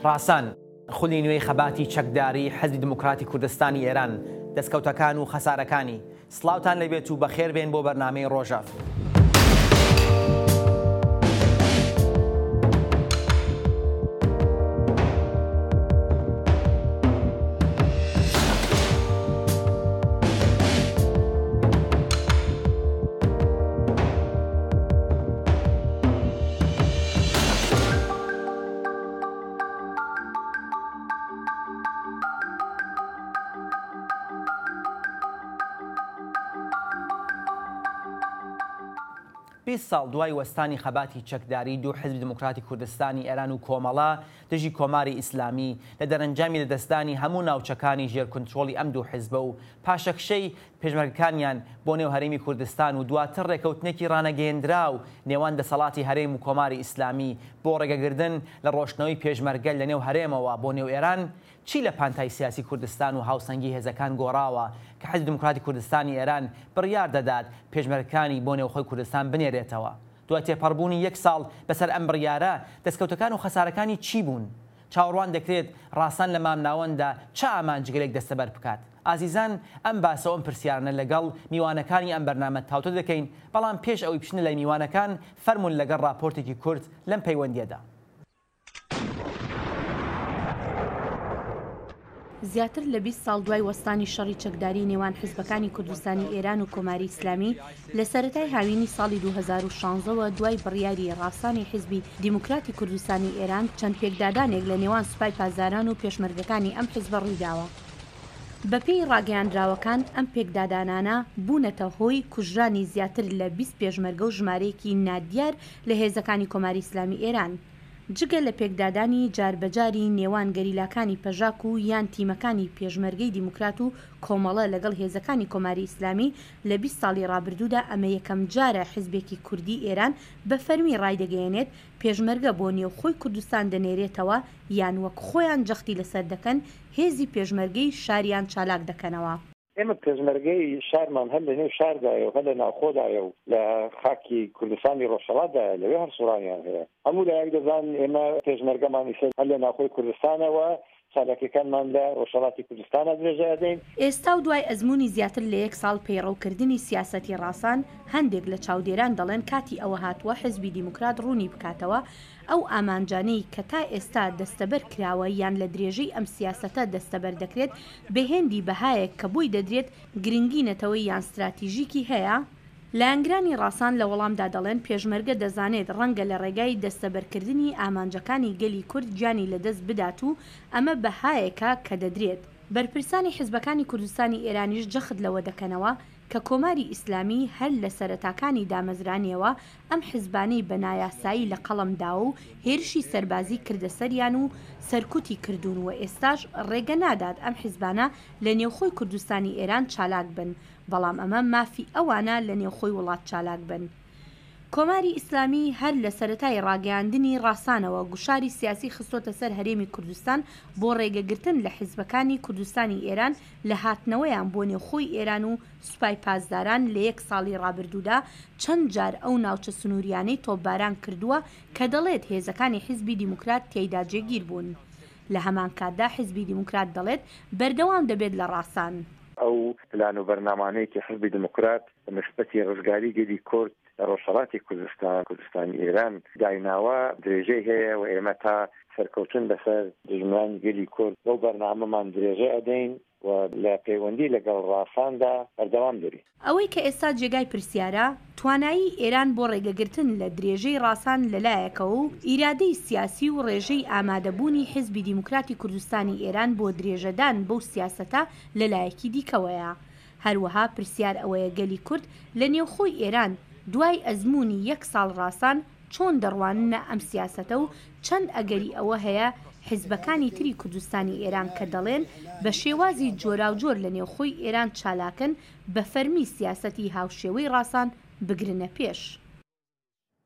ڕاسان، خولی نوێی خەباتی چەکداریی حزبی دموکراتی کوردستانی ئێران، دەستکەوتەکان و خەسارەکانی. سڵاوتان لێبێت و بەخێر بێن بۆ بەرنامەی ڕۆژەڤ. 20 ساڵ دوای وەستانی خەباتی چەکداری دوو حزبی دموکراتی کوردستانی ئێران و کۆمەڵە دژی کۆماری ئیسلامی لە دەرەنجامی لەدەستدانی هەموو ناوچەکانی ژێر کونترۆڵی ئەم دوو حزبە و پاشەکشەی پێشمەرگەکانیان بۆ نێو هەرێمی کوردستان و دواتر ڕێکەوتنێکی ڕانەگەیەندراو نێوان دەسەڵاتی هەرێم و کۆماری ئیسلامی بۆ ڕێگەگردن لە ڕۆشتنەوەی پێشمەرگە لە نێو هەرێمەوە بۆ نێو ئێران چی لە پانتای سیاسی کوردستان و هاوسەنگی هێزەکان گۆڕاوە کە حزبی دیموکراتی کوردستانی ئێران بڕیار دەدات پێشمەرگەکانی بۆ نێوخۆی کوردستان بنێرێتەوە؟ دوای تێپەڕبوونی یەک ساڵ بەسەر ئەم بڕیارە، دەستکەوتەکان و خەسارەکانی چی بوون؟ چاوەڕوان دەکرێت ڕاسان لە مامناوەنددا چ ئامانجگەلێک دەستەبەر بکات؟ ئازیزان ئەم باسە و ئەم پرسیارانە لەگەڵ میوانەکانی ئەم بەرنامە تاوتوێ دەکەین، بەڵام پێش ئەوەی بچینە لای میوانەکان فەرموون لەگەڵ ڕاپۆرتێکی کورت لەم پەیوەندییەدا. زیاتر لە 20 ساڵ دوای وەستانی شەڕی چەکداری نێوان حزبەکانی کوردستانی ئێران و کۆماری ئیسلامی، لە سەرەتای هاوینی ساڵی 2016 وە دوای بڕیاری ڕاسانی حزبی دیموکراتی کوردستانی ئێران چەند پێکدادانێک لە نێوان سوپای پاسداران و پێشمەرگەکانی ئەم حزبە ڕوویداوە. بەپێی ڕاگەیاندراوەکان ئەم پێکدادانانە بوونەتە هۆی کوژرانی زیاتر لە 20 پێشمەرگە و ژمارەیەکی نادیار لە هێزەکانی کۆماری ئیسلامی ئێران. جگە لە پێکدادانی جاربەجاری نێوان گەریلاکانی پەژاک و یان تیمەکانی پێشمەرگەی دیموکرات و کۆمەڵە لەگەڵ هێزەکانی کۆماری ئیسلامی لە 20 ساڵی ڕابردوودا ئەمە یەکەم جارە حزبێکی کوردی ئێران بە فەرمی ڕایدەگەیەنێت پێشمەرگە بۆ نێوخۆی کوردستان دەنێرێتەوە یان وەک خۆیان جەختی لەسەر دەکەن هێزی پێشمەرگەی شاریان چالاک دەکەنەوە. ئێمە پێشمەرگەی شارمان هەر لە نێو شاردایە و هەر لە ناوخۆدایە و لە خاکی کوردستانی ڕۆژهەڵاتدایە، لەوێ هەڵسوڕانیان هەیە. هەموو لایەک دەزانن ئێمە پێشمەرگەمان ئیسە هەر لە ناوخۆی کوردستانە و چالاکیەکانمان لە ڕۆژهەڵاتی کوردستانا درێژە ئەدەین. ئێستا و دوای ئەزموونی زیاتر لە یەک ساڵ پەیڕەوکردنی سیاسەتی ڕاسان، هەندێک لە چاودێران دەڵێن کاتی ئەوە هاتووە حزبی دیموکرات ڕوونی بکاتەوە ئەو ئامانجانەی کە تا ئێستا دەستەبەر کراوە یان لە درێژەی ئەم سیاسەتە دەستەبەر دەکرێت بە هێندی بەهایەک کە بۆی دەدرێت گرنگی نەتەوەیی یان ستراتیژیکی هەیە؟ لایەنگرانی ڕاسان لە وەڵامدا دەڵێن پێشمەرگە دەزانێت ڕەنگە لە ڕێگای دەستەبەرکردنی ئامانجەکانی گەلی کورد گیانی لەدەست بدات و ئەمە بەهایەکە کە دەدرێت. بەرپرسانی حزبەکانی کوردستانی ئێرانیش جەخت لەوە دەکەنەوە کە کۆماری ئیسلامی هەر لە سەرەتاکانی دامەزرانیەوە ئەم حزبانەی بە نایاسایی لە قەڵەم داوە و هێرشی سەربازی کردە سەریان و سەرکوتی کردوون و ئێستاش ڕێگە نادات ئەم حزبانە لە نێوخۆی کوردستانی ئێران چالاک بن بەڵام ئەمە مافی ئەوانە لە نێوخۆی وڵات چالاک بن. کۆماری ئیسلامی هەر لە سەرەتای ڕاگەیاندنی ڕاسانەوە گوشاری سیاسی خستۆتە سەر هەرێمی کوردستان بۆ ڕێگەگرتن لە حیزبەکانی کوردستانی ئێران لە هاتنەوەیان بۆ نێوخۆی ئێران و سوپای پاسداران لە یەک ساڵی ڕابردوودا چەند جار ئەو ناوچە سنووریانەی تۆپباران کردووە کە دەڵێت هێزەکانی حیزبی دیموکرات تێیدا جێگیر بوون. لە هەمان کاتدا حیزبی دیموکرات دەڵێت بەردەوام دەبێت لە ڕاسان. ئەو پلان و بەرنامانەی کە حیزبی دیموکرات بە نسبەتی ڕزگاری گەلی کورد لە ڕۆژهەڵاتی کوردستان، کوردستانی ئێران دایناوە درێژەی هەیە و ئێمە تا سەرکەوتن بەسەر دوژمنانی گەلی کورد بەو بەرنامەمان درێژە ئەدەین و لە پەیوەندی لەگەڵ ڕاساندا بەردەوام دەبین. ئەوەی کە ئێستا جێگای پرسیارە، توانایی ئێران بۆ ڕێگەگرتن لە درێژەی ڕاسان لە لایەکەوە و ئیرادەی سیاسی و ڕێژەی ئامادەبوونی حیزبی دیموکراتی کوردستانی ئێران بۆ درێژەدان بەو سیاسەتە لە لایەکی دیکەوەیە. هەروەها پرسیار ئەوەیە گەلی کورد لە نێوخۆی ئێران دوای ئەزموونی یەک ساڵ ڕاسان چۆن دەڕواننە ئەم سیاسەتە و چەند ئەگەری ئەوە هەیە حیزبەکانی تری کوردستانی ئێران کە دەڵێن بە شێوازی جۆراوجۆر لە نێوخۆی ئێران چالاکن بە فەرمی سیاسەتی هاوشێوەی ڕاسان بگرنە پێش.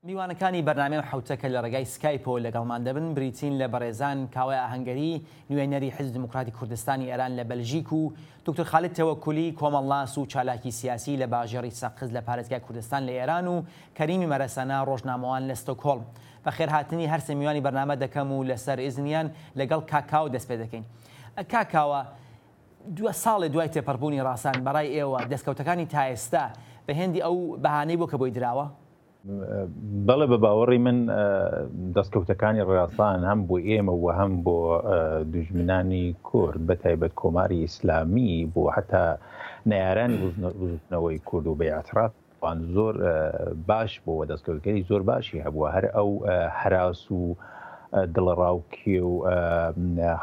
میوانەکانی بەرنامەی ئەم حەوتە کە لە ڕێگای سکایپەوە لەگەڵمان دەبن بریتین لە بەڕێزان کاوەی ئاهەنگەری نوێنەری حیزب دیموکراتی کوردستانی ئێران لە بەلژیک و دوکتور خالد تەوەکولی کۆمەڵناس و چالاکی سیاسی لە باژێڕی سەقز لە پارێزگای کوردستان لە ئێران و کەریمی مەرەسەنە ڕۆژنامەوان لە ستۆکهۆڵم. بەخێرهاتنی هەرسێ میوانی بەرنامە دەکەم و لەسەر ئیزنیان لەگەڵ کاک کاوە دەست پێ دەکەین. کاک کاوە دو ساڵێ دوای تێپەڕبوونی ڕاسان بەڕای ئێوە دەستکەوتەکانی تا ئێستا بە هێندی ئەو بەهانەی بووە کە بۆی دراوە؟ بەڵێ بە باوەڕی من دەستکەوتەکانی ڕاسان هەم بۆ ئێمە و هەم بۆ دوژمنانی کورد بە تایبەت کۆماری ئیسلامی بۆ حتا نەیارانی بزوتنەوەی کورد و بە ئیعتراف وان زۆر باش بۆ دەستکەوتگەلی زۆر باشی هەبووە هەر ئەو هەراس و دڵەڕاوکێ و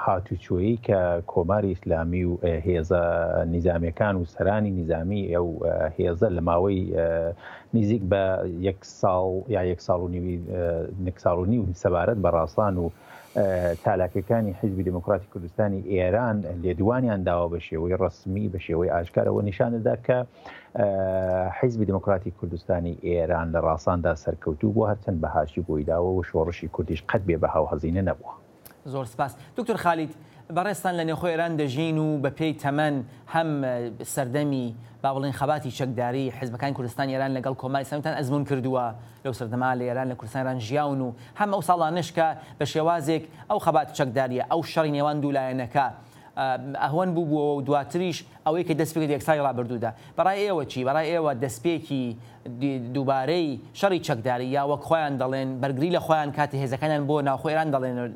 هاتوچۆیی کە کۆماری ئیسلامی و هێزە نیزامیەکان و سەرانی نیزامی ئەو هێزە لە ماوەی نزیک بە یەک ساڵ یا یەک ساڵ و نیوی نک ساڵ و نیو سەبارەت بە ڕاسان و چالاکەکانی حیزبی دێموکراتی کوردستانی ئێران لێدوانیان داوە بە شێوەی ڕەسمی بە شێوەی ئاشکارەوە نیشان دەدا کە حیزبی دێموکراتی کوردستانی ئێران لە ڕاساندا سەرکەوتوو بووە هەرچەند بەهاشی بۆی داوە و شۆڕشی کوردیش قەت بێ بەها و هەزینە نەبووە. زۆر سپاس. دکتۆر خالید، بەڕێزتان لە نێوخۆی ئێران دەژین و بە پێی تەمەن هەم سەردەمی با بڵێین خەباتی چەکداری حیزبەکانی کوردستانی ئێران لەگەڵ کۆماری ئیسلامیتان ئەزموون کردووە، لەو سەردەمە لە ئێران لە کوردستانی ئێران ژیاون و هەم ئەو ساڵانەش کە بە شێوازێک ئەو خەبات چەکدارییە، ئەو شەڕی نێوان دوو لایەنەکە ئەهوەن بووبووەوە و دواتریش ئەوەی کە دەست پێکرد یەک ساڵی ڕابردوودا. بەڕای ئێوە چی؟ بەڕای ئێوە دەستپێکی دووبارەی شەڕی چەکداری یا وەک خۆیان دەڵێن بەرگری لە خۆیان کاتێ هێزەکانیان بۆ ناوخۆی ئێران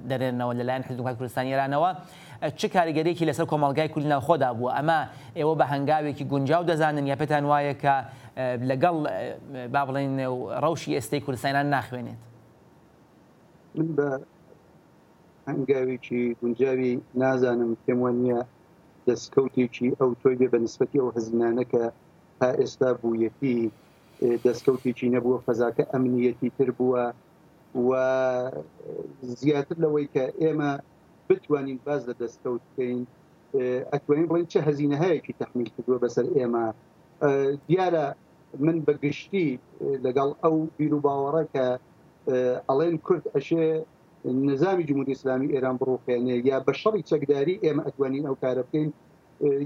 دەنێرنەوە لەلایەن حیزب دێموکراتی کوردستانی ئێرانەوە چ کاریگەریەکی لەسەر کۆمەڵگای کوردی ناوخۆدا بووە؟ ئەمە ئێوە بە هەنگاوێکی گونجاو دەزانن یا پێتان وایە کە لەگەڵ با بڵێین ڕەوشی ئێستەی کوردستان ئێران ناخوێنێت؟ من بە هەنگاوێکی گونجاوی نازانم، پێم وا نییە دەستکەوتێکی ئەوتۆی بێ بە نسبەتی ئەو هەزینانە کە تا ئێستا بوویەتی دەستکەوتێکی نەبووە، فەزاکە ئەمنیەتی تر بووە و زیاتر لەوەی کە ئێمە بتوانین باس لە دەستکەوت بکەین ئەتوانین بڵێین چ هەزینەهایەکی تەحمیل کردووە بەسەر ئێمە. دیارە من بە گشتی لەگەڵ ئەو بیروباوەڕە کە ئەڵێن کورد ئەشێ نزامی جمهوری ئیسلامی ئێران بڕوخێنێ یا بە شەڕی چەکداری ئێمە ئەتوانین ئەو کارە بکەین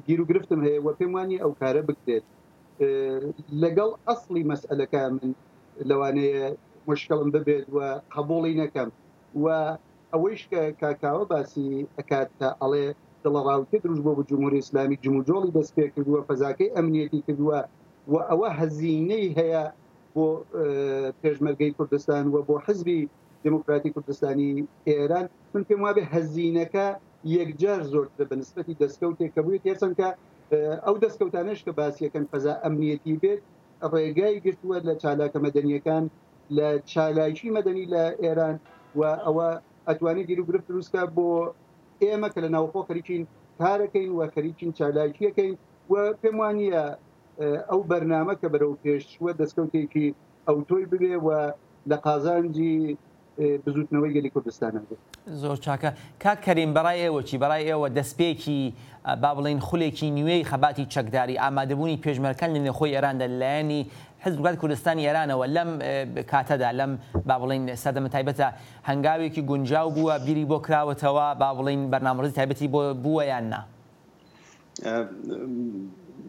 گیروگرفتم هەیە و پێم وانیە ئەو کارە بکرێت لەگەڵ ئەسڵی مەسئەلەکە من لەوانەیە مشکڵم ببێت و قبوڵی نەکەم و ئەوەیش کە کاکاوە باسی ئەکات کە ئەڵێ دڵەڕاوکێ دروست بۆ بۆ جمهوری ئیسلامی جموجۆڵی دەست پێ کردووە فەزاکەی ئەمنیەتی کردووە و ئەوە هەزینەی هەیە بۆ پێشمەرگەی کوردستان و بۆ حزبی دێموکراتی کوردستانی ئێران من پێم وابێ هەزینەکە یەکجار زۆرترە بە نسبەتی دەستکەوتێک کە بوویەتی هەرچەند کە ئەو دەستکەوتانەش کە باسیەکەن فەزا ئەمنیەتی بێت ڕێگای گرتووە لە چالاکە مەدەنیەکان لە چالاکی مەدەنی لە ئێران و ئەوە ئەتوانێت گیروگرفت دروستکە بۆ ئێمە کە لە ناوخۆ خەریکین کارەکەین و خەریکین چالاکیەکەین و پێم وانە ئەو بەرنامە کە بەرەو پێش چووە دەستکەوتێکی ئەوتۆی ببێ و لە قازانجی بزووتنەوەی گەلی کوردستانە بێت. زۆر چاکە کاک کەریم بەڕای ئێوە چی؟ بەڕای ئێوە دەستپێکی با بڵێین خولێکی نوێی خەباتی چەکداری، ئامادەبوونی پێشمەرکان لە نێوخۆی ئێراندا لە لایەنی حزب دێموکراتی کوردستانی ئێرانەوە لەم کاتەدا لەم با بڵێین سەردەمە تایبەتە هەنگاوێکی گونجاو بووە بیری بۆ کراوەتەوە با بڵێین بەرنامەڕێزی تایبەتی بۆ بووە یان نا؟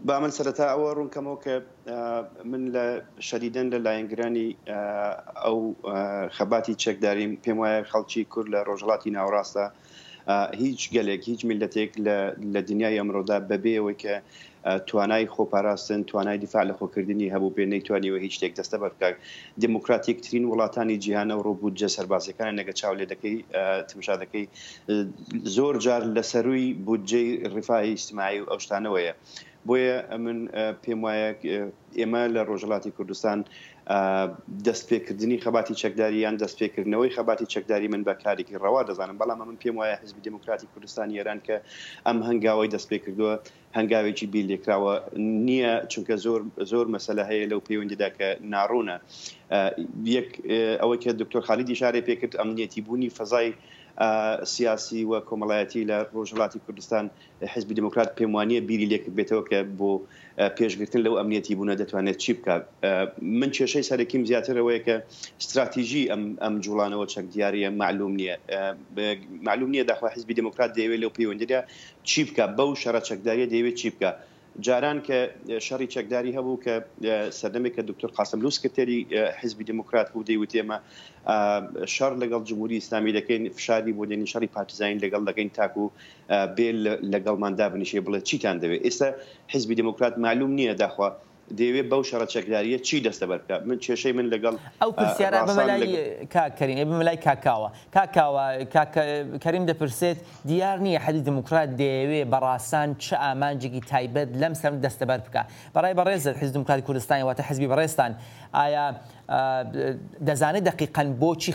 با من سەرەتا ئەوە ڕوونکەمەوە کە من لە شەدیدەن لە لایەنگرانی ئەو خەباتی چەکداریم پێم وایە خەڵکی کورد لە ڕۆژهەڵاتی ناوەڕاستە هیچ گەلێک هیچ میلەتێک لە دنیای ئەمڕۆدا بەبێ ئەوەی کە توانای خۆپاراستن توانای دیفاع لە خۆکردنی هەبوو بێ نەیتوانیوە هیچ شتێک دەستەبەر بکات دێموکراتیکترین وڵاتانی جیهان ئەوڕۆ بودجە سەربازیەکانیان ئەگەر چاو لێ دەکەی تمشا دەکەی زۆر جار لە سەرووی بودجەی ڕیفاهی ئیجتماعی و ئەو شتانەوەیە بۆیە من پێم وایە ئێمە لە ڕۆژهەڵاتی کوردستان دەستپێکردنی خەباتی چەکداری یان دەستپێکردنەوەی خەباتی چەکداری من بە کارێکی ڕەوا دەزانم بەڵام من پێم وایە حزبی دێموکراتی کوردستانی ئێران کە ئەم هەنگاوەی دەستپێکردووە هەنگاوێکی بیر لێکراوە نییە، چونکە زۆر زۆر مەسەلە هەیە لەو پەیوەندیدا کە ناڕوونە. یەک ئەوەی کە دکتۆر خالید ئیشارەی پێکرد ئەمنیەتی بوونی فەزای سیاسی و کۆمەڵایەتی لە ڕۆژهەڵاتی کوردستان حیزبی دێموکرات پێم وانییە بیری لێ کردبێتەوە کە بۆ پێشگرتن لەو ئەمنیەتی بوونە دەتوانێت چی بکات. من کێشەی سەرەکیم زیاتر ئەوەیە کە ستراتیژی ئەم ئەم جوڵانەوە چەکدیارییە مەعلووم نییە. مەعلووم نییە داخوا حیزبی دێموکرات دەیەوێت لەو پەیوەندیدا چی بکا؟ بەو شەڕە چەکداریە دەیەوێت چی بکا؟ جاران کە شەڕی چەکداری هەبوو کە سەردەمێک کە دکتۆر قاسملوو سکرتێری حیزبی دێموکرات بوو دەیوت ئێمە شەڕ لەگەڵ جمهوری ئیسلامی دەکەین، فشاری بۆ دێنین، شەڕی پارتیزانی لەگەڵ دەکەین تاکوو بێ لەگەڵمان دابنیشێ بڵێ چیتان دەوێ. ئێستا حیزبی دێموکرات مەعلووم نییە داخوا دەیەوێ بەو شەڕە چەکدارییە چی دەستەبەر بکا. من کێشەی من لەگەڵ ئەو پرسیارە بەمە ڕاسان لای لەگەڵ. کاک کەریم، ئەی بمە لای کاک کاوە. کاک کاوە، کاک کەریم دەپرسێت دیار نییە حیزبی دێموکرات دەیەوێ بە ڕاسان چ ئامانجێکی تایبەت لەم سەر دەستەبەر بکا. بە ڕای بەڕێزت حیزبی دێموکراتی کوردستانی واتە حیزبی بەڕێزتان ئایا دەزانێت دەقیقەن بۆچی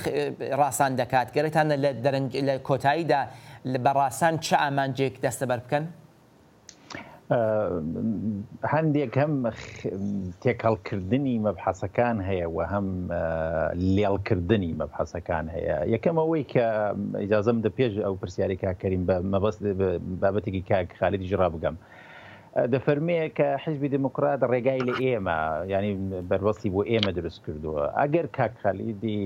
ڕاسان دەکات؟ گەرەکتانە لە دەرەنج لە کۆتاییدا بە ڕاسان چ ئامانجێک دەستەبەر بکەن؟ هەندێک هەم تێکەڵکردنی مەبحەسەکان هەیە و هەم لێڵکردنی مەبحەسەکان هەیە یەکەم ئەوەی کە ئیجازەم دە پێش ئەو پرسیاری کاک کەریم بە مەبەست بابەتێکی کاک خالیدیش ڕابگەم دەفەرمێ کە حیزبی دموکرات ڕێگای لە ئێمە ینی بەربەستی بۆ ئێمە دروست کردووە ئەگەر کاک خالیدی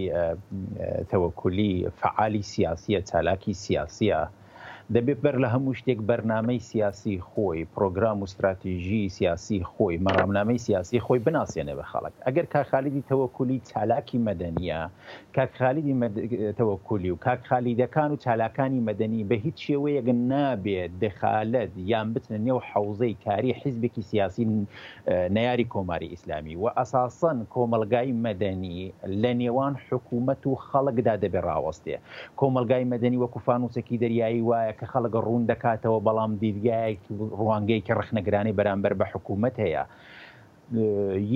تەوەکولی فعالی سیاسیە چالاکی سیاسیە دەبێت بەر لە هەموو شتێک بەرنامەی سیاسی خۆی، پرۆگرام و ستراتیژی سیاسی خۆی، مەرامنامەی سیاسی خۆی بناسێنێ بە خەڵک. ئەگەر کاک خالیدی تەوەکولی چالاکی مەدەنییە، کاک خالیدی تەوەکولی و کاک خالیدەکان و چالاکانی مەدەنی بە هیچ شێوەیەک نابێ دخالەت یان بچنە نێو حەوزەی کاری حیزبێکی سیاسی نەیاری کۆماری ئیسلامی و ئەساسەن کۆمەڵگای مەدەنی لە نێوان حکوومەت و خەڵکدا دەبێ ڕاوەستێ. کۆمەڵگای مەدەنی وەکو فانوسێکی دەریایی وایە کە خەڵک ڕوون دەکاتەوە، بەڵام دیدگایەک و ڕوانگەیەکی ڕەخنەگرانەی بەرامبەر بە حکوومەت هەیە.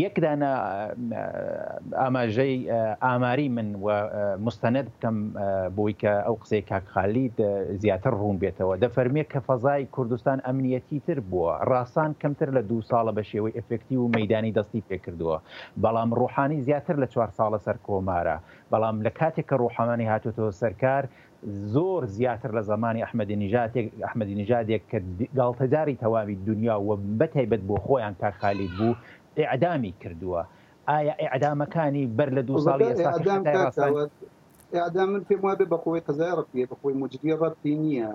یەک دانە ئاماژەی ئاماری من و مستەنەد بکەم بۆی کە ئەو قسەی کاک خالید زیاتر ڕوون بێتەوە، دەفەرمێ کە فەزای کوردستان ئەمنیەتی تر بووە، ڕاسان کەمتر لە دوو ساڵە بە شێوەی ئەفێکتیو و مەیدانی دەستی پێکردووە، بەڵام ڕوحانی زیاتر لە چوار ساڵە سەرکۆمارە، بەڵام لە کاتێک کە ڕوحانی هاتۆتەوە سەر کار زۆر زیاتر لە زەمانی ئەحمەدی نژادێک ئەحمەدی نژادێک کە گاڵتەجاری تەواوی دونیا و بە تایبەت بۆ خۆیان کاک خالید بوو ئێعدامی کردووە ئایا ئێعدامەکانی بەر لە دوو ساڵی ئەڵبەتە ئێستا کە ئێعدام خەتای کاک ڕاستان کاوە ئێعدام من پێم وابێ بە قوەی قەزای ڕەبتیە بە قوەی موجریە ڕەبتی نییە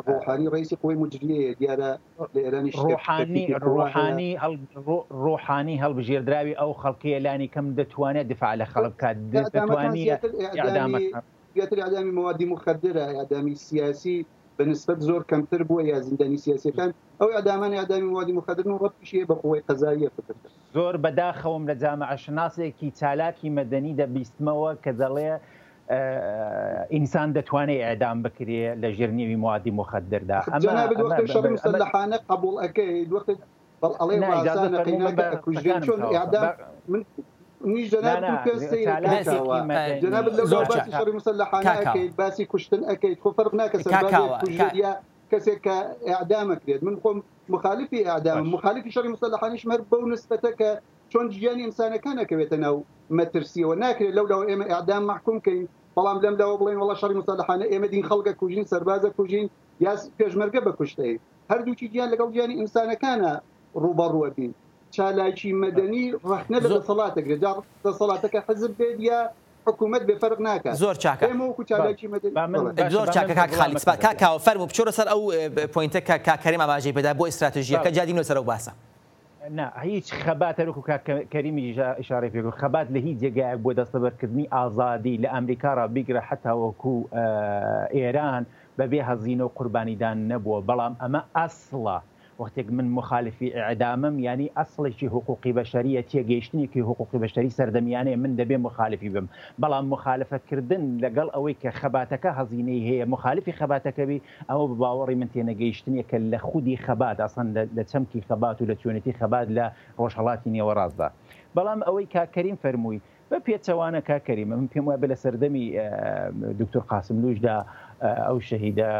ڕۆحانی ڕئیسی قوەی موجریەیە دیارە لە ئێرانیش ڕۆحانی تەفکیکی قوا هەیە ڕۆحانی هەڵ ڕۆحانی هەڵبژێردراوی ئەو خەڵکەیە لانی کەم دەتوانێت دفاع لە خەڵک بکات ئێعدامەکان دەتوانێت زیاتر ئێعدامی ئێعدامەکان زیاتر ئێعدامی مەوادی موخەدرە ئێعدامی سیاسی بە نسبەت زۆر کەمتر بووە یا زیندانی سیاسیەکان ئەو ئێعدامانە ئێعدامی مەوادی موخەدرن و ڕەبتیشی هەیە بە قوەی قەزاییە فکر دەکەم. زۆر بەداخەوەم لە جامعەشناسێکی چالاکی مەدەنی دەبیستمەوە کە دەڵێ ئینسان دەتوانێ ئێعدام بکرێ لە ژێر نێوی موادی موخەدردا ئەمە جەنابت ئەمە وەختێ شەڕی ئەمە موسەلەحانە قەبووڵ ئەکەیت وەختێ بەڵ ئەڵێی نا ئیجازە ڕاسانە فەرموو من قەیناکە بە ئەکوژرێن قسەکانم چۆن تەواو کەم ئێعدام با من منیش نا جەنابتم نا پێ سەیرە کاک چالاکێکی کاوە مەدەنی جەنابت لەولاوە زۆر باسی چاک شەڕی موسەلەحانە کاک کاوە ئەکەیت باسی کوشتن ئەکەیت خۆ فەرق ناکە کاک سەربازێک کاوە کوژرێت کا یا کەسێک کە ئێعدام ئەکرێت من خۆم مخالفی ئێعدامم باش مخالفی شەڕی موسەلەحانیشم هەر بەو نسبەتە کە چۆن ژیانی ئینسانەکان ئەکەوێتە ناو مەترسیەوە ناکرێت لەولاوە ئێمە ئێعدام مەحکوم کەین بەڵام لەم لاوە بڵێین وەڵا شەڕی موسەلەحانە ئێمە دین خەڵک ئەکوژین سەرباز ئەکوژین یا پێشمەرگە بەکوشت ئەین هەردووکی گیان لەگەڵ گیانی ئینسانەکانە ڕووبەڕوو ئەبین چالاکی مەدەنی ڕەخنە لە زۆر دەسەڵات ئەگرێت جا دەسەڵاتەکە حزب بێت یا حکوومەت بێ فەرق ناکات زۆر چاکە. ئێمە وەکو بەڵێ چالاکی مەدەنی با من بەڵێ. باشە زۆر با من چاکە کاک خالید وەڵامەکەم سپاس کاک بدەم کاوە فەرموو بچۆرە سەر ئەو point ە کە کاک کەریم ئاماژەی پێدا بۆ ئیستراتژییەکە بەڵێ جا دینەوە سەر ئەو باسە. نا هیچ خەبات هەروەکو کاک کەریمیش ئیشارەی پێ کرد خەبات لە هیچ جێگایەک بۆ دەستەبەرکردنی ئازادی لە ئەمریکا ڕا بیگرە حەتاوەکو ئێران بەبێ هەزینە و قوربانیدان نەبووە بەڵام ئەمە ئەسڵە وەختێک من موخالفی ئیعدامم یانی ئەسڵێکی هوقوقی بەشەریە تێگەیشتنێکی هوقوقی بەشەری سەردەمیانەیە من دەبێ موخالفی بم بەڵام موخالفە کردن لەگەڵ ئەوەی کە خەباتەکە هەزینەی هەیە موخالفی خەباتەکە بی ئەوە بە باوەڕی من تێنەگەیشتنێکە لە خودی خەبات، ئەسڵەن لە چەمکی خەبات و لە چۆنێتی خەبات لە ڕۆژهەڵاتی نێوەڕاستدا. بەڵام ئەوەی کاک کەریم فەرمووی، بە پێچەوانە کاک کەریم، من پێم وایە لە سەردەمی دوکتور قاسملووشدا ئەو شەهیدە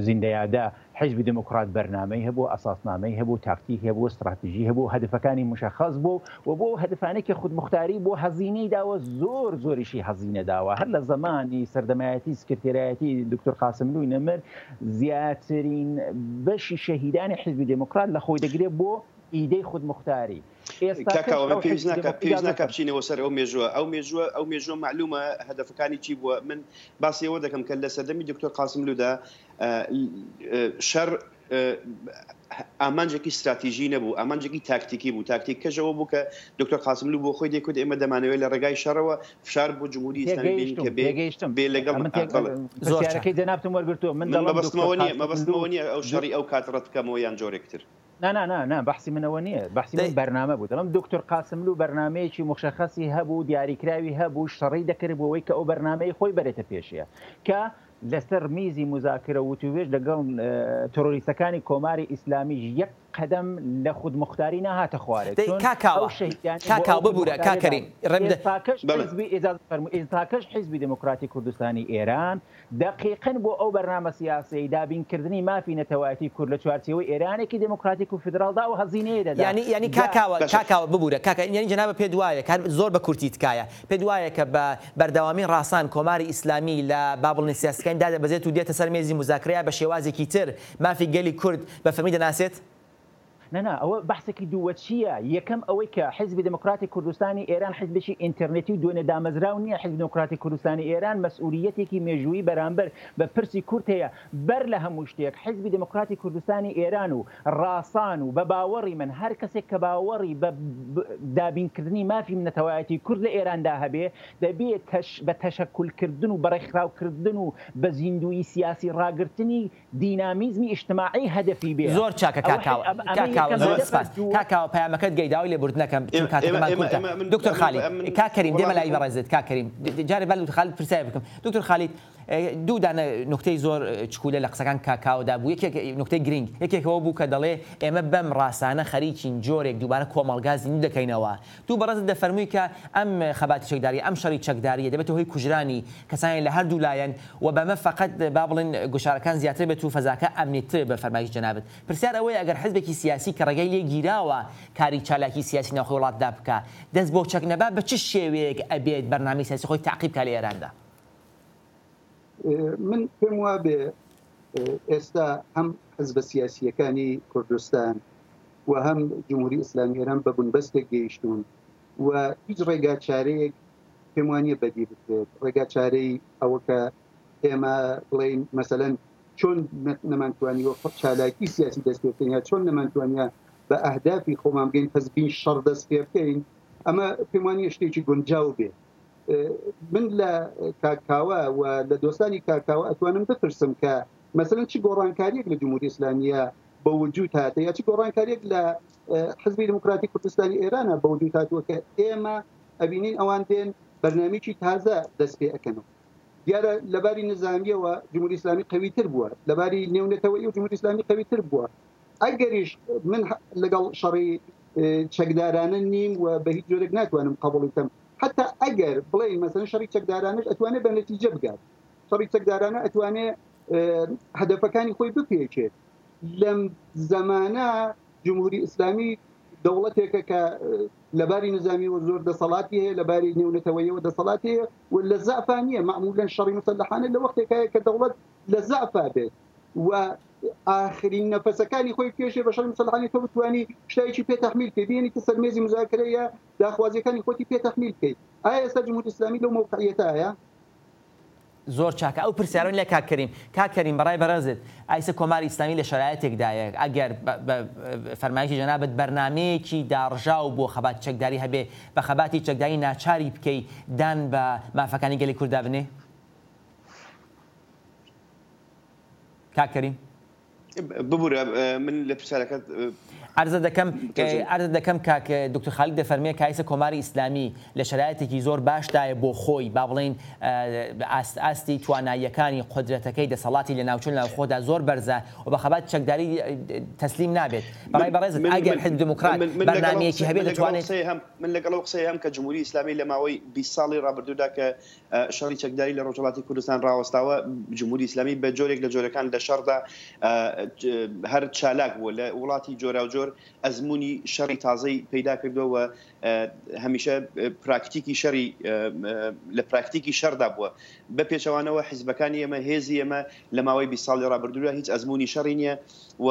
زیندەیادە حیزبی دێموکڕات بەرنامەی هەبوو، ئەساسنامەی هەبوو، تاکتیکی هەبوو، ستڕاتیژی هەبوو، هەدفەکانی موشەخەس بوو و بۆ ئەو هەدفانەی کە خودموختاری بۆ هەزینەی داوە زۆر زۆریشی هەزینە داوە. هەر لە زەمانی سەردەمایەتی سکرتێرایەتی دوکتور قاسملووی نەمر زیاترین بەشی شەهیدانی حیزبی دێموکڕات لە خۆی دەگرێ بۆ ئیدەی خودموختاری. کاک ئێستاکەش کاوە من ئەو پێویست حیزبی ناکا دێموکڕات پێویست ئیجازە ناکا فەرموو. بچینەوە سەر ئەو مێژووە ئەو مێژووە ئەو مێژووە مەعلوومە هەدەفەکانی چی بووە من باسی ئەوە دەکەم کە لە سەردەمی دکتۆر قاسملوودا شەڕ. ئامانجێکی ستراتیژی نەبوو، ئامانجێکی تاکتیکی بوو، تاکتیکەش ئەوە بوو کە دکتۆر قاسملوو بۆ خۆی دەیکوت ئێمە دەمانەوێت لە ڕێگای شەڕەوە فشار بۆ جمهوری ئیسلامی بێنین تێگەیشتم کە بێ تێگەیشتم بێ لەگەڵ ئەمن ئا تێک بەڵێ. زۆر چاک. پرسیارەکەی جەنابتم وەرگرتووە من من دەڵێم دکتۆر مەبەستمەوە نییە قاسملوو مەبەستمەوە نییە ئەو شەڕی ئەو کات ڕەت بکەمەوە یان جۆرێک تر. نا نا نا نا بەحسی من ئەوە نییە بەحسی من دەی. بەرنامە بوو دەڵێم دکتۆر قاسملوو بەرنامەیەکی موشەخەسی هەبوو دیاریکراوی هەبوو شەڕی دەکرد بۆ ئەوەی کە ئەو بەرنامەی خۆی بەرێتە پێشێ کە لەسەر میزی موزاکرە و وتووێژ لەگەڵ ترۆریستەکانی کۆماری ئیسلامیش یەک قەدەم لە خودموختاری نەهاتە خوارێ دەی چون کاک ئەو کاوە شەهیدانەی کاک بۆ کاوە ئەو ببورە کاک خودموختاریە کەریم داون ڕێم دە ئێستاکەش بەڵێ. حیزبی ئیجازە فەرموو ئێستاکەش حیزبی دێموکراتی کوردستانی ئێران دەقیقەن بۆ ئەو بەرنامە سیاسیەی دابین کردنی مافی نەتەوایەتی کورد لە چوارچێوەی ئێرانێکی دێموکراتیک و فیدراڵدا ئەو هەزینەیە دەدا یانی یانی جا کاک کاوە باشە. کاک کاوە ببورە کاک یانی جەنابت پێت وایە کە زۆر بە کورتی تکایە پێت وایە کە بە بەردەوامی ڕاسان کۆماری ئیسلامی لە با بڵێین سیاسەکانی دادەبەزێت و دێتە سەر مێزی موزاکرە یا بە شێوازێکی تر مافی گەلی کورد بە فەرمی دەناسێت؟ نا نا ئەوە بەحسێکی دووەچییە، یەکەم ئەوەی کە حیزبی دێموکراتی کوردستانی ئێران حیزبێکی ئینتێرنێتی و دوێنێ دامەزراو نییە، حیزبی دێموکراتی کوردستانی ئێران مەسئولییەتێکی مێژوویی بەرامبەر بە پرسی کورد هەیە، بەر لە هەموو شتێک حیزبی دێموکراتی کوردستانی ئێران و ڕاسان و بە باوەڕی من هەر کەسێک کە باوەڕی بە دابینکردنی مافی نەتەوایەتی کورد لە ئێراندا هەبێ دەبێ بە تەشەکول کردن و بەڕێکخراو کردن و بە زیندوویی سیاسی ڕاگرتنی دینامیزمی ئیجتماعی هەدەفی بێ. زۆر چاکە ئەوە کاک کاوە ئەمە کاک کاوە یەکەم زۆر هەدەفە سپاس دووەم کاک کاوە پەیامەکەت گەی داوای لێبوردنەکەم چون ئێمە کاتەکەمان ئێمە کورتە ئێمە من دکتۆر من خالید من کاک کەریم دێمە وەڵامی لای خۆم بەڕێزت کاک کەریم جارێ با دکتۆر خالید پرسیار بکەم دکتۆر خالید دوو دانە نوکتەی زۆر چکولە لە قسەکان کاک کاوەدا بوو یەکێک نوکتەی گرینگ یەکێک ئەوە بوو کە دەڵێ ئێمە بەم ڕاسانە خەریکین جۆرێک دووبارە کۆمەڵگا زیندوو دەکەینەوە دوو بەڕێزت دەفەرمووی کە ئەم خەباتی چەکداریە ئەم شەڕی چەکداریە دەبێتە هۆی کوژرانی کەسانی لە هەردوو لایەن و بەمە فەقەت با بڵێن گوشارەکان زیاتر بێت و فەزاکە ئەمنیتر بە فەرمایشی جەنابت. پرسیار ئەوەیە ئەگەر حزبێکی سیاسی کە ڕێگای لێ گیراوە کاری چالاکی سیاسی ناوخۆی وڵاتدا بکا دەست بۆ چەک نەبا بە چ شێوەیەک ئەبێت بەرنامەی سیاسی خۆی تەعقیب کا لە ئێراندا؟ من پێم وابێ ئێستا هەم حزبە سیاسییەکانی کوردستان و هەم جمهوری ئیسلامی ئێران بە بنبەستێک گەیشتوون و هیچ ڕێگا چارەیەک پێم وانییە بەدی بکرێت ڕێگا چارەی ئەوە کە ئێمە بڵێین مەسەلەن چۆن نەمانتوانیوە چالاکی سیاسی دەست پێ بکەین یا چۆن نەمانتوانیە بە ئەهدافی خۆمان بگەین پس بین شەڕ دەست پێ بکەین ئەمە پێم وانییە شتێکی گونجاو بێ من لە کاک کاوە و لە دۆستانی کاک کاوە ئەتوانم بپرسم کە مەسەلەن چ گۆڕانکاریەک لە جمهوری ئیسلامیە بە وجود هاتە یا چ گۆڕانکاریەک لە حزبی دموکراتی کوردستانی ئێرانە بە وجود هاتووە کە ئێمە ئەبینین ئەوان دێن بەرنامەیەکی تازە دەست پێ ئەکەنەوە دیارە لەباری نظامیەوە جمهوری ئیسلامی قوی تر بووە لەباری نێونەتەوەی و جمهوری ئیسلامی قوی تر بووە ئەگەریش من لەگەڵ شەڕی چەکدارانە نیم و بە هیچ جۆرێک ناتوانم قبوڵی بکەم حتا ئەگەر بڵێین مەسەلەن شەڕی چەکدارانەش ئەتوانێت بە نەتیجە بگات شەڕی چەکدارانە ئەتوانێت هەدەفەکانی خۆی بپێکێت لەم زەمانە جمهوری ئیسلامی دەوڵەتێکە کە لەباری نظامیەوە زۆر دەسەڵاتی هەیە لەباری نێونەتەوەیەوە دەسەڵاتی هەیە و لە زەعفا نییە معمولا شەڕی مسلحانە لە وەختێکایە کە دەوڵەت لە زەعفا بێت و ئاخرین نەفەسەکانی خۆی بکێشێ بە شەڕی مسلحانی تۆ بتوانی شتێکی پێ تەحمیل بکەی بێنیتە سەر مێزی مزاکرە یا داخوازیەکانی خۆتی پێ تەحمیل بکەیت ئایا ئێستا جمهوری ئیسلامی لەو مەوقعیەتایە؟ زۆر چاکە ئەو پرسیارەم لە کاک کەریم کاک کەریم بەڕای بەڕێزت ئایسە کۆماری ئیسلامی لە شەرایەتێکدایە ئەگەر بە فەرمایشی جەنابت بەرنامەیەکی داڕژاو بۆ خەباتی چەکداری هەبێ بە خەباتی چەکداری ناچاری بکەی دان بە مافەکانی گەلی کورددا بنێ؟ کاک کەریم. ببورە من لە پرسیارەکەت عەرزت دەکەم عەرزت دەکەم کاک دکتۆر خالید دەفەرمێ کایسە کۆماری ئیسلامی لە شەرایەتێکی زۆر باشدایە بۆ خۆی با بڵێین ئاست ئاستی تواناییەکانی قودرەتەکەی دەسەڵاتی لە ناوچە ناوخۆدا زۆر بەرزە و بە خەبات چەکداری تەسلیم نابێت بەڕای بەڕێزت ئەگەر حزب دموکرات بەرنامەیەکی هەبێت دەتوانێت من لەگەڵ ئەو قسەیە هەم کە جمهوری ئیسلامی لە ماوەی 20 ساڵی ڕابردوودا کە شەڕی چەکداری لە ڕۆژهەڵاتی کوردستان ڕاوەستاوە، جمهوری ئیسلامی بە جۆرێک لە جۆرەکان لە شەڕدا هەر چالاک بووە، لە وڵاتی جۆراوجۆر ئەزموونی شەڕی تازەی پەیدا کردووە و هەمیشە پراکتیکی شەڕی لە پراکتیکی شەڕدا بووە. بە پێچەوانەوە حیزبەکانی ئێمە، هێزی ئێمە لە ماوەی 20 ساڵی ڕابردوودا هیچ ئەزموونی شەڕی نییە و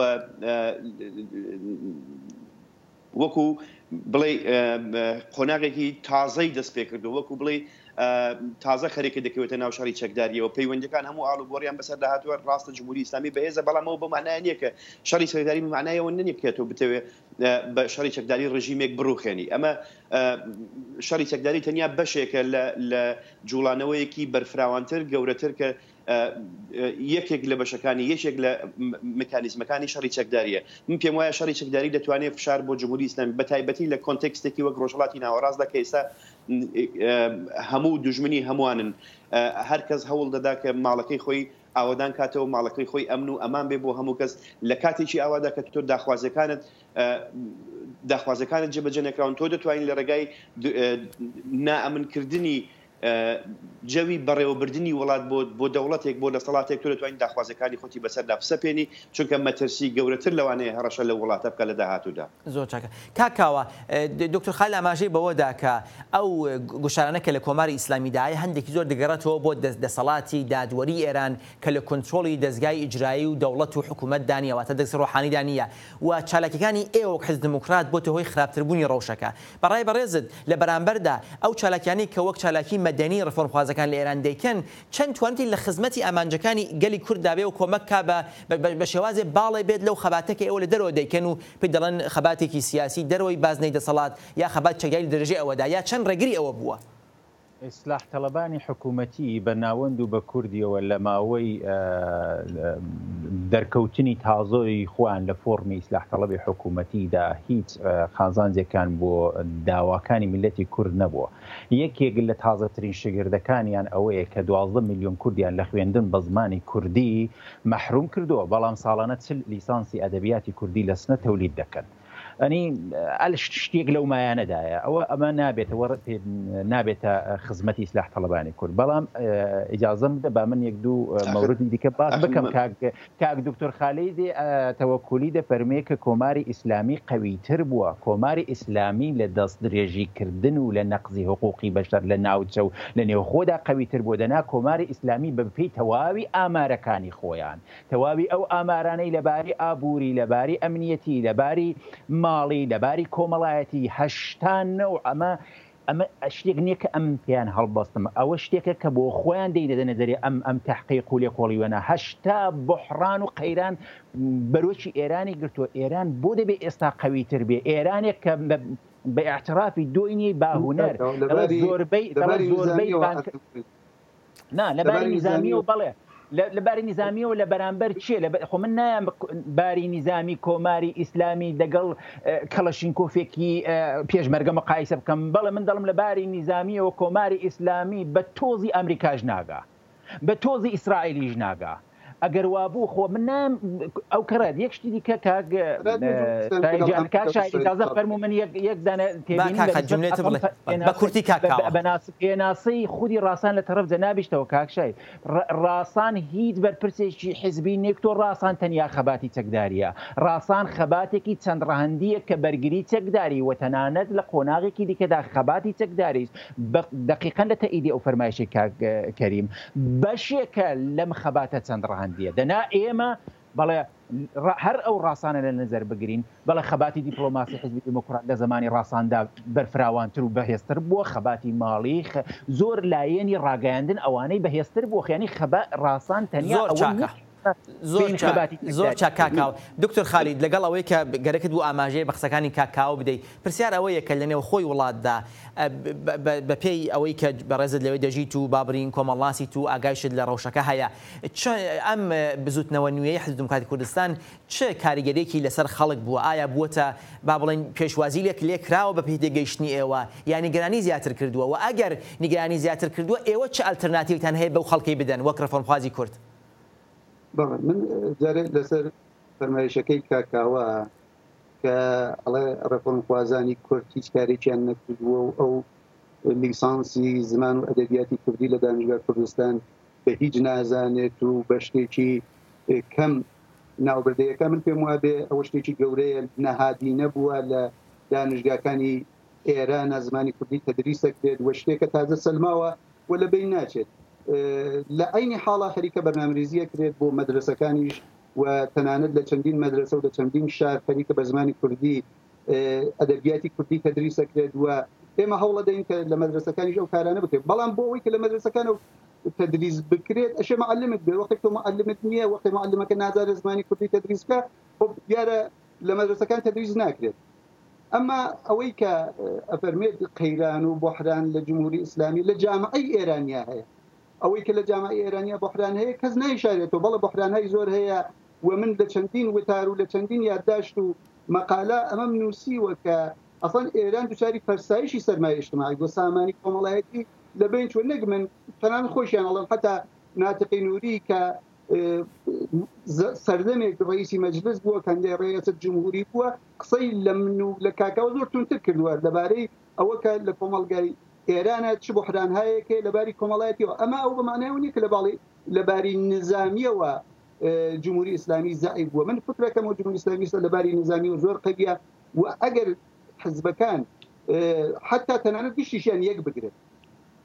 وەکو بڵێی قۆناغێکی تازەی دەست پێکردووە، وەکو بڵێی. تازە خەرێکە دەکەوێتە ناو شەڕی چەکداریەوە، پەیوەندیەکان هەموو ئاڵوگۆڕیان بەسەردا هاتووە، ڕاستە جمهوری ئیسلامی بەهێزە بەڵام ئەوە بەو مەعنایە نیە کە شەڕی چەکداری بە مەعنای ئەوە نیە کە تۆ بتەوێ بە شەڕی چەکداری ڕژیمێک بڕوخێنی. ئەمە شەڕی چەکداری تەنیا بەشێکە لە جوڵانەوەیەکی بەرفراوانتر، گەورەتر کە یەکێک لە بەشەکانی، یەکێک لە مکانیزمەکانی شەڕی چەکدارییە. من پێم وایە شەڕی چەکداری دەتوانێت فشار بۆ جمهوری ئیسلامی بە تایبەتی لە کۆنتێکستێکی وەک ڕۆژهەڵاتی ناوەڕاستدا کە ئێستا هەموو دوژمنی هەمووانن، هەر کەس هەوڵ دەدا کە ماڵەکەی خۆی ئاوەدان کاتەوە، ماڵەکەی خۆی ئەمن و ئەمان بێ بۆ هەموو کەس. لە کاتێکی ئاوادا کە تۆ داخوازیەکانت داخوازیەکانت جێبەجێ نەکراون، تۆ دەتوانی لە ڕێگای نائەمنکردنی جەوی بەڕێوەبردنی وڵات بۆ بۆ دەوڵەتێک، بۆ دەسەڵاتێک، تۆ دەتوانی داخوازیەکانی خۆتی بەسەردا بسەپێنی، چونکە مەترسی گەورەتر لەوانەیە هەڕەشە لەو وڵاتە بکات لە داهاتوودا. زۆر چاکە کاک کاوە. دکتۆر خالید ئاماژەی بەوە دا کە ئەو گوشارانە کە لە کۆماری ئیسلامیدایە هەندێکی زۆر دەگەڕێتەوە بۆ دەسەڵاتی دادوەری ئێران کە لە کونترۆڵی دەزگای ئیجرایی و دەوڵەت و حکوومەتدا نییە واتە دەست ڕۆحانیدا نییە و چالاکیەکانی ئێوە وەک حیزب دموکرات بۆتە هۆی خراپتربوونی ڕەوشەکە. بە ڕای بەڕێزت لە بەرامبەردا ئەو چالاکیانەی کە وەک چالاکی مەدەنی ڕێفۆرمخوازەکان لە ئێران دەیکەن چەند توانیتی لە خزمەتی ئامانجەکانی گەلی کورددا بێ و کۆمەک کا بە بە شێوازێ باڵێ بێت لەو خەباتە کە ئێوە لە دەرەوە دەیکەن و پێی دەڵێن خەباتێکی سیاسی دەرەوەی بازنەی دەسەڵات یا خەبات چەکداری لە درێژەی ئەوەدا یا چەند ڕێگری ئەوە بووە؟ ئیسلاح تەڵەبانی حکوومەتی بە ناوەند و بە کوردیەوە لە ماوەی دەرکەوتنی تازۆی خۆیان لە فۆڕمی ئیسلاح تەڵەبی حکوومەتیدا هیچ قازانجێکان بۆ داواکانی میللەتی کورد نەبووە. یەکێک لە تازەترین شگردەکانیان ئەوەیە کە 12 میلیۆن کوردیان لە خوێندن بە زمانی کوردی مەحروم کردووە، بەڵام ساڵانە 40 لیسانسی ئەدەبیاتی کوردی لە سنە تەولید دەکەن. ئەنی ئەل شتێک لەو مایانەدایە ئەوە ئەمە نابێتەوە نابێتە خزمەتی ئیسلاح تەڵەبانی کورد بەڵام ئیجازەم بدە با من یەک دوو مەوردی دیکە باس بکەم کاک کاک دکتۆر خالیدی تەوەکولی دەفەرمێ کە کۆماری ئیسلامی قەویتر بووە کۆماری ئیسلامی لە دەست درێژی کردن و لە نەقزی حقوقی بەشەر لە ناوچە و لە نێوخۆدا قەویتر بووە دەنا کۆماری ئیسلامی بە پێی تەواوی ئامارەکانی خۆیان تەواوی ئەو ئامارانەی لە باری ئابووری، لە باری ئەمنیەتی، لە باری ماڵی، لە باری کۆمەڵایەتی، 80 نەوع ئەمە ئەمە شتێک نییە کە ئەم پێیان هەڵبەستم، ئەوە شتێکە کە بۆ خۆیان دەیدەدەنە دەرێ ئەم ئەم تەحقیق و لێکۆڵیوەنە 80 بحران و قەیران بەرۆکی ئێرانی گرتووە، ئێران بۆ دەبێ ئێستا قەویتر بێ؟ ئێرانێک کە بە ئیعترافی دۆینی باهونەر دەڵێ زۆربەی دەڵێ زۆربەی بانک نا لە باری نیزامیەوە بەڵێ لە باری نیزامیەوە لە بەرامبەر چیە لە خۆ من نایەم باری نیزامی کۆماری ئیسلامی دەگەڵ کەڵەشینکۆفێکی پێشمەرگە مقایسە بکەم بەڵێ من دەڵم لە باری نیزامیەوە کۆماری ئیسلامی بە تۆزی ئەمریکاش ناگا بە تۆزی ئیسرائیلیش ناگا ئەگەر وابوو خۆ من نایم ئەو کەڕێت یەک شتی دیکە کاک جان کاک شاهد ئیجازە فەرموو من یەک یەک دانە با تێبینیم کاک لە خالید نسبەت جملەیەت ئەم بڵێ بە پێناسەی کورتی کاک بە کاوە. بەناس پێناسەی خودی ڕاسان لە تەڕەف جەنابیشتەوە کاک شاهید ڕ- ڕاسان هیچ بەرپرسێکی حزبی نیە تۆ ڕاسان تەنیا خەباتی چەکداریە ڕاسان خەباتێکی چەند ڕەهەندیە کە بەرگری چەکداری و تەنانەت لە قۆناغێکی دیکەدا خەباتی چەکداریش بە دەقیقەن لە تەئیدی ئەو فەرمایشەی کاک کەریم بەشێکە لەم خەباتە چەند ڕەهەندییە، دەنا ئێمە بەڵێ هەر ئەو ڕاسانە لە نەزەر بگرین، بەڵێ خەباتی دیپڵۆماسی حیزبی دێموکڕات لە زەمانی ڕاساندا بەرفراوانتر و بەهێزتر بووە، خەباتی ماڵی، زۆر لایەنی ڕاگەیاندن ئەوانەی بەهێزتر بووە، یانی خەبا ڕاسان تەنیا زۆر ئەوە چاکە. نییە زۆر بێین چاک خەباتی زۆر چەکداری چاک کاک بکەین. کاوە. دکتۆر خالید لەگەڵ ئەوەی کە گەرەکت بوو ئاماژەیە بە قسەکانی کاک کاوە بدەی پرسیار ئەوەیە کە لە نێوخۆی وڵاتدا بە پێی ئەوەی کە بەڕێزت لەوێ دەژیت و با بڵێین کۆمەڵناسیت و ئاگایشت لە ڕەوشەکە هەیە چ ئەم بزووتنەوە نوێیەی حزبی دیموکراتی کوردستان چ کاریگەریەکی لەسەر خەڵک بووە ئایا بووەتە با بڵێین پێشوازی لێ لێ کراوە بە پێی تێگەیشتنی ئێوە یا نیگەرانی زیاتر کردووە و ئەگەر نیگەرانی زیاتر کردووە ئێوە چ ئەلتەرناتیڤتان هەیە بەو خەڵکەی بدەن وەک ڕێفۆرمخوازی کورد؟ بەڵێ من جارێ لەسەر فەرمایشەکەی کاک کاوە کە ئەڵێ ڕێفۆرمخوازانی کورد هیچ کارێکیان نەکردووە و ئەو لیسانسی زمان و ئەدەبیاتی کوردی لە دانشگاه کوردستان بە هیچ نازانێت و بە شتێکی کەم ناوبردەیەکە من پێم وابێ ئەوە شتێکی گەورەیە نەهادی نەبووە لە دانشگاکانی ئێرانە زمانی کوردی تەدریس دەکرێت و شتێکە تازە سەلماوە و لە بین ناچێت لە عەینی حاڵا خەریکە بەرنامەریزی ئەکرێت بۆ مەدرەسەکانیش و تەنانەت لە چەندین مەدرەسە و لە چەندین شار خەریکە بە زمانی کوردی ئەدەبیاتی کوردی تەدریس ئەکرێت و. ئێمە هەوڵەدەین کە لە مەدرەسەکانیش ئەو کارانە بکرێت بەڵام بۆ ئەوەی کە لە مەدرەسەکان ئەو تدریس بکرێت ئەشێ معلمت بێت وەختێک تۆ معلمت نییە وەختێ معلمەکە نازانێت زمانی کوردی تدریس بکە خۆ دیارە لە مەدرەسەکان تدریس ناکرێت ئەما ئەوەی کە ئەفەرمێت قەیران و بۆحران لە جمهوری ئیسلامی لە جامعەی ئێرانیا هەیە ئەوەی کە لە جامعەی ئێرانیا بۆحران هەیە کەس نایشارێتەوە بەڵێ بۆحرانهای زۆر هەیە و من لە چەندین وتار و لە چەندین یادداشت و مەقالە ئەمەم نووسیوە کە ئەسڵەن ئێران دوچاری فەرسایشی سەرمایە ئیجتماعی بووە، سامانی کۆمەڵایەتی لە بەین چووە، نەک من، تەنانەت خۆیشیان ئەڵێن، حەتا ناتقی نوری کە سەردەمێک ڕئیسی مەجلس بووە، کاندیدای ڕیاسەت جمهوری بووە، قسەی لە من و لە کاکاوە زۆر توندتر کردووە لەبارەی ئەوە کە لە کۆمەڵگای ئێرانە چ بوحرانهایەک هەیە لەباری کۆمەڵایەتیەوە. ئەمە ئەو بە مانای ئەوە نییە کە لە باڵی لەباری نزامیەوە جمهوری ئیسلامی زەعیف بووە. من فکرەکەم و جمهوری ئیسلامی ئێستا لەباری نزامیەوە زۆر قەویە و ئەگەر حزبەکان حتا تەنانەت گشتیشیان یەک بگرن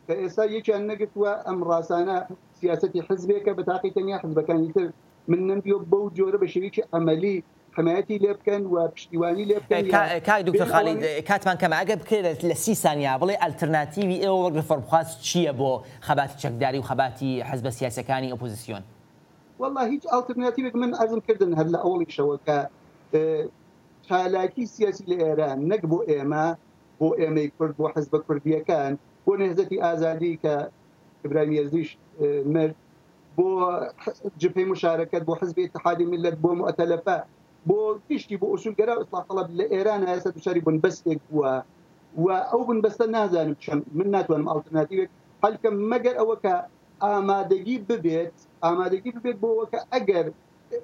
کە ئێستا یەکیان نەگرتووە ئەم ڕاسانە سیاسەتی حزبێکە بە تاقی تەنیا حزبەکانی تر من نەمدیوە بەو جۆرە بە شێوەیەکی عەمەلی حمایەتی لێ بکەن و پشتیوانی لێ بکەن یا کاک دکتۆر خالید کاتمان کەمە ئەگەر بکرێت لە سی سانیا بڵێ ئەلترناتیوی ئێوە وەک ڕیفۆرمخواز چییە بۆ خەباتی چەکداری و خەباتی حزبە سیاسیەکانی ئۆپۆزیسیۆن؟ وەڵا هیچ ئەلترناتیوێک من عەرزم کردن هەر لە ئەوەڵیشەوە کە چالاکی سیاسی لە ئێران نەک بۆ ئێمە، بۆ ئێمەی کورد، بۆ حزبە کوردییەکان، بۆ نێهزەتی ئازادی کە ئیبراهیم یەزدیش مرد، بۆ جبهەی مشارەکەت، بۆ حزبی ئیتحادی میللەت، بۆ موئتەلەفە، بۆ گشتی بۆ ئوسولگەرا و ئیسلاح تەڵەب لە ئێران ئێستا دوچاری بنبەستێک بووە و ئەو بنبەستە نازانم چۆن من ناتوانم ئاڵترناتیوێک حەل بکەم مەگەر ئەوە کە ئامادەگی ببێت ئامادەگی ببێت بۆ ئەوە کە ئەگەر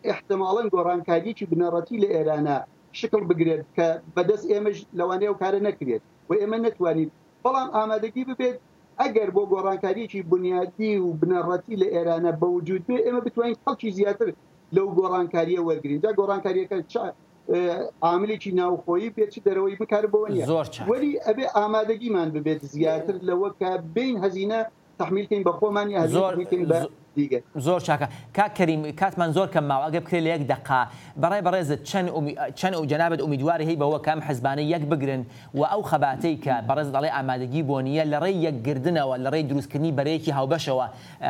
ئیحتماڵەن گۆڕانکارییەکی بنەڕەتی لە ئێرانا شکڵ بگرێت کە بەدەست ئێمەش لەوانەیە ئەو کارە نەکرێت و ئێمە نەتوانین بەڵام ئامادەگی ببێت ئەگەر بۆ گۆڕانکارییەکی بنیادی و بنەڕەتی لە ئێرانا بە وجود بێ ئێمە بتوانین کەڵکی زیاتر لەو گۆڕانکارییە وەرگرین جا گۆڕانکارییەکە چ عاملێکی ناوخۆیی بێت چ دەرەوەی من کارم بەوە نییە زۆر چاک. وەلی ئەبێ ئامادەگیمان ببێت زیاتر لەوە کە بێین هەزینە تەحمیل کەین بە خۆمان یا هەزینە زۆر تەحمیل کەین بە دیگەر. زۆر چاکە کاک کەریم کاتمان زۆر کەم ماوە ئەگەر بکرێت لە یەک دەقە بەڕای بەڕێزت چەند چەند جەنابت ئومیدواری هەی بەوە کە ئەم حزبانە یەک بگرن و ئەو خەباتەی کە بەڕێزت ئەڵێ ئامادەگی بۆ نییە لە ڕێی یەکگردنەوە لە ڕێی دروستکردنی بەرەیەکی هاوبەشەوە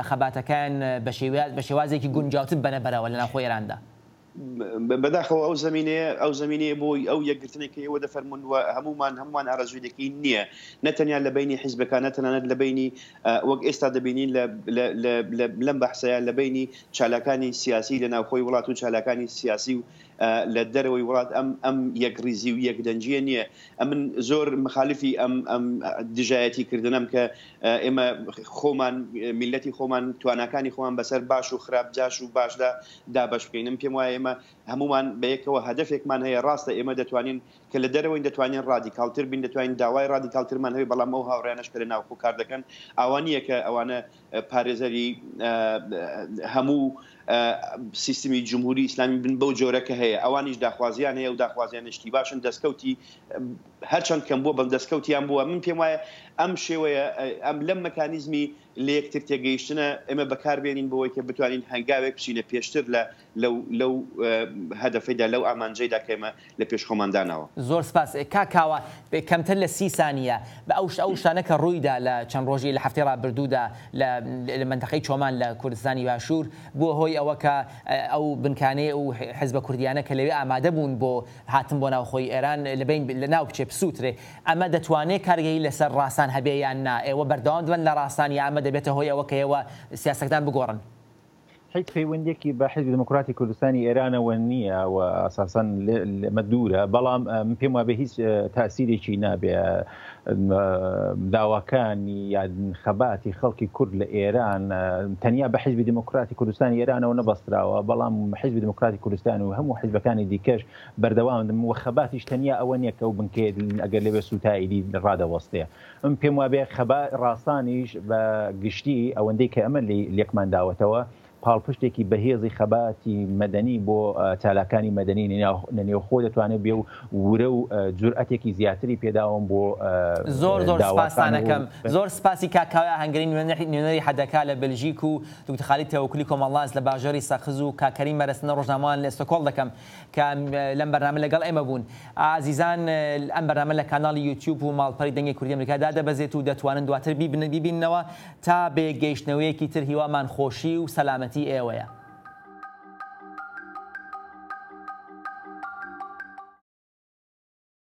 خەباتەکان بە شێوازێکی گونجاوتر ببەنە بەرەوە لە ناوخۆی ئێراندا؟ بەداخەوە ئەو زەمینەیە ئەو زەمینەیە بۆ ئەو یەکگرتنێک کە ئێوە دەفەرموون و هەموومان هەمووان ئارەزووی دەکەین نییە نە تەنیا لە بەینی حیزبەکان نە تەنانەت لە بەینی وەک ئێستا دەبینین لە لەم بەحسەیە لە بەینی چالاکانی سیاسی لە ناوخۆی وڵات و چالاکانی سیاسی و لە دەرەوەی وڵات ئەم ئەم یەکڕیزی و یەکدەنگییە نییە. ئەمن زۆر مخالفی ئەم ئەم دژایەتی کردنەم کە ئێمە خۆمان میللەتی خۆمان تواناکانی خۆمان بەسەر باش و خراپ جاش و باشدا دابەش بکەین. من پێم وایە ئێمە هەموومان بەیەکەوە هەدەفێکمان هەیە، ڕاستە ئێمە دەتوانین کە لە دەرەوەین دەتوانین ڕادیکاڵتر بین، دەتوانین داوای ڕادیکاڵترمان هەبێت، بەڵام ئەو هاوڕێیانەش کە لە ناوخۆ کار دەکەن ئاوا نییە کە ئەوانە پارێزەری هەموو سیستمی جمهوری ئیسلامی بن بەو جۆرە کە هەیە، ئەوانیش داخوازیان هەیە و داخوازیانە شتی باشن، دەستکەوتی هەرچەند کەم بووە بەڵام دەستکەوتیان بووە. من پێم وایە ئەم شێوەیە ئەم لەم مەکانیزمی لەیەکتر تێگەیشتنە ئێمە بەکار بێنین بۆوەی کە بتوانین هەنگاوێک بچینە پێشتر لە لەو لەو هەدەفەیدا لەو ئامانجەیدا کە ئێمە لە پێش خۆمان داناوە. زۆر سپاس کاک کاوە کەمتر لە سی سانیە بە ئەو ئەو شتانە کە ڕوویدا لە چەند ڕۆژی لە هەفتەی ڕابردوودا لە لە مەنتەقەی چۆمان لە کوردستانی باشوور بووە هۆی ئەوە کە ئەو بنکانەی ئەو حزبە کوردیانە کە لەوێ ئامادە بوون بۆ هاتن بۆ ناوخۆی ئێران لە بەین لە ناو بچێ بسووترێ ئەمە دەتوانێ کارگەری لەسەر ڕاسان هەبێ یان نا؟ ئێوە بەردەوام دەبن لە ڕاسان یا ئەمە دەبێتە هۆی ئەوە کە ئێوە سیاسەکتان بگۆڕن؟ هیچ پەیوەندیەکی بە حیزبی دێموکراتی کوردستانی ئێرانەوە نییە و ئەساسەن لەمە دوورە، بەڵام من پێم وابێ هیچ تاسیرێکی نابێ. داواکانی یا خەباتی خەڵکی کورد لە ئێران تەنیا بە حیزبی دێموکراتی کوردستانی ئێرانەوە نەبەستراوە، بەڵام حیزبی دێموکراتی کوردستان و هەموو حیزبەکانی دیکەش بەردەوام دەبن و خەباتیش تەنیا ئەوە نییە کە ئەو بنکەیە ئەگەر لەوێ سووتا ئیدی ڕادەوەستێ. من پێم وابێ خەبا ڕاسانیش بە گشتی ئەوەندەی کە ئەمە لێکمان داوەتەوە. پاڵپشتێکی بەهێزی خەباتی مەدەنی بۆ چالاکانی مەدەنی لە نێوخۆ دەتوانێت بێ و ورە و جورئەتێکی زیاتری پێداوم بۆ زۆر زۆر سپاستان ئەکەم. زۆر سپاسی کاک کاوەی ئاهەنگەری نوێنەری حدکا لە بلژیک و دکتۆر خالید تەوەکولی کۆمەڵناس لە باژێڕی سەقز و کاک کەریم مەرەسنە ڕۆژنامەوان لە ئێستۆکۆڵ دەکەم کە لەم بەرنامە لەگەڵ ئێمە بوون. ئازیزان ئەم بەرنامە لە کاناڵی یوتیوب و ماڵپەری دەنگی کوردی ئەمریکا دادەبەزێت و دەتوانن دواتر بیبیننەوە تا بەیەک گەیشتنەوەیەکی تر هیوامان خۆشی و سەلامەتی ئێوەیە.